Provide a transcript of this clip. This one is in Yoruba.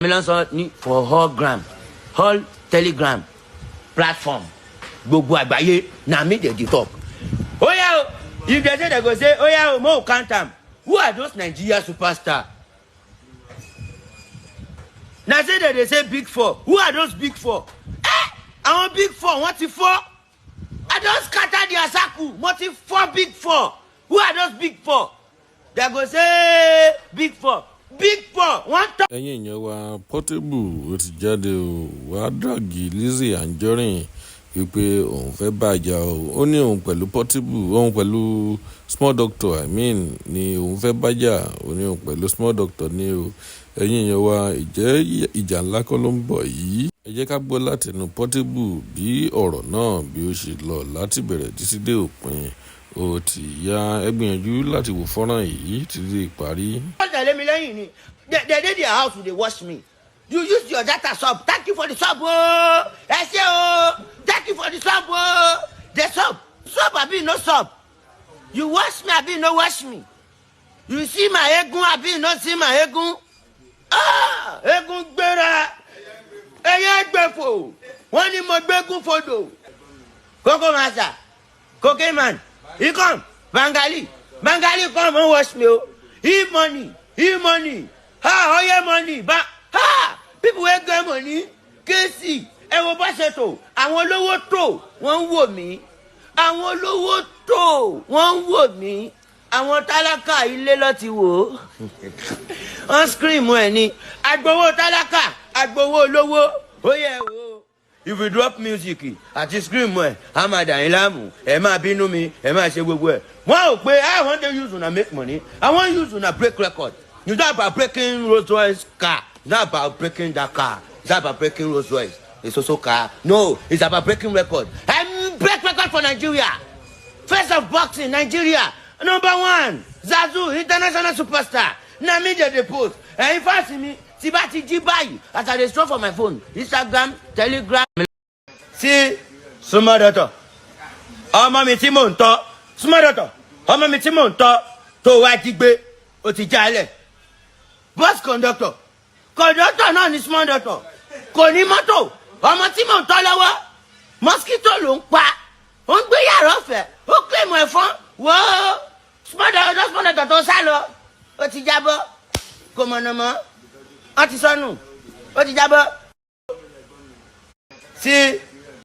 Mi ló ń sọ ní for all gram, all Telegram platform, gbogbo àgbáyé, na me dey dey talk. Oya o, if dem say, dem go say, oya o, mo count am. Who are those Nigeria superstar? Na say dem dey say big four. Who are those big four? Eh, àwọn big four, wọ́n ti fọ́. I don scatter their circle. Mo ti fọ́ big four. Who are those big four? Dem go say big four, big four, wọ́n tọ́. Ẹ̀yin èèyàn wa, Portable ó ti jáde o, wàá drag Lizzy Anjorin wípé òun fẹ́ bàjá o. Ó ní òun pẹ̀lú Portable, òun pẹ̀lú Small Doctor, I mean, ni òun fẹ́ bàjá. Ó ní òun pẹ̀lú Small Doctor ní o. Ẹ̀yin èèyàn wa, ìjẹ́ ìjà ńlá kọ́ ló ń bọ̀ yìí? Ẹ jẹ́ ká gbọ́ látẹnu Portable bí ọ̀rọ̀ náà bí ó ṣe lọ láti bẹ̀rẹ̀ títí dé òpin. Ó ti yá, ẹ gbìyànjú láti wò fọ́nrán yìí títí dé ìparí. Wọ́n tẹ̀lé mi lẹ́yìn ni. They dey their house dey watch me. You use your data sub. Thank you for the sub ooo. Ẹ ṣé o, thank you for the sub ooo. The sub sub abi no sub? You watch me abi no watch me? You see my egun abi no see my egun? Ah, egun gbéra, ẹyẹ gbẹfò. Wọ́n ní mo gbégún fodò. Kókó masa, cocaine man, he come. Bangali, Bangali come and watch me o. E money, e money, ha, oye money ba, ha, people wey get money. Kéésì ẹ wo bá ṣe tò. Àwọn olówó tò, wọ́n ń wò mí. Àwọn olówó tò, wọ́n ń wò mí. Àwọn tálákà, ilé ló ti wò ó, wọ́n scream ẹ̀ ní agbowó tálákà, agbowó olówó. Ó yẹ wò ó. If we drop music àti scream ẹ̀, á máa dà yín láàmú, ẹ̀ máa bínú mi, ẹ̀ máa ṣe gbogbo ẹ̀. Wọ́n ò pé I wan dey use una make money. I wan use una break record. It's not about breaking Rolls Royce car. It's not about breaking that car. It's not about breaking Rolls Royce. It's also car. No, it's about breaking record. I break record for Nigeria. First of boxing, Nigeria. Number one, Zazu, international superstar. Na me dey dey post. Ẹ̀yin fans mi, tí bá ti jí báyìí, as I dey scroll for my phone, Instagram, Telegram. Sí, Small Doctor. Ọmọ mi tí mò ń tọ́, Small Doctor. Ọmọ mi tí mò ń tọ́, tó wá jí gbé, ó ti jálẹ̀. Bus conductor. Conductor náà ni Small Doctor. Kò ní mọ́tò. Ọmọ tí mò ń tọ́ lọ́wọ́, mosquito ló ń pa. Ó ń gbé yàrá ọ̀fẹ́. Ó claim ẹ̀fọn. Wọ́ọ́ Small Doctor, Small Doctor tó sá lọ. Ó ti jábọ́. Kò mọ̀nà mọ́. Wọ́n ti sọnù. Ó ti jábọ́. Sí.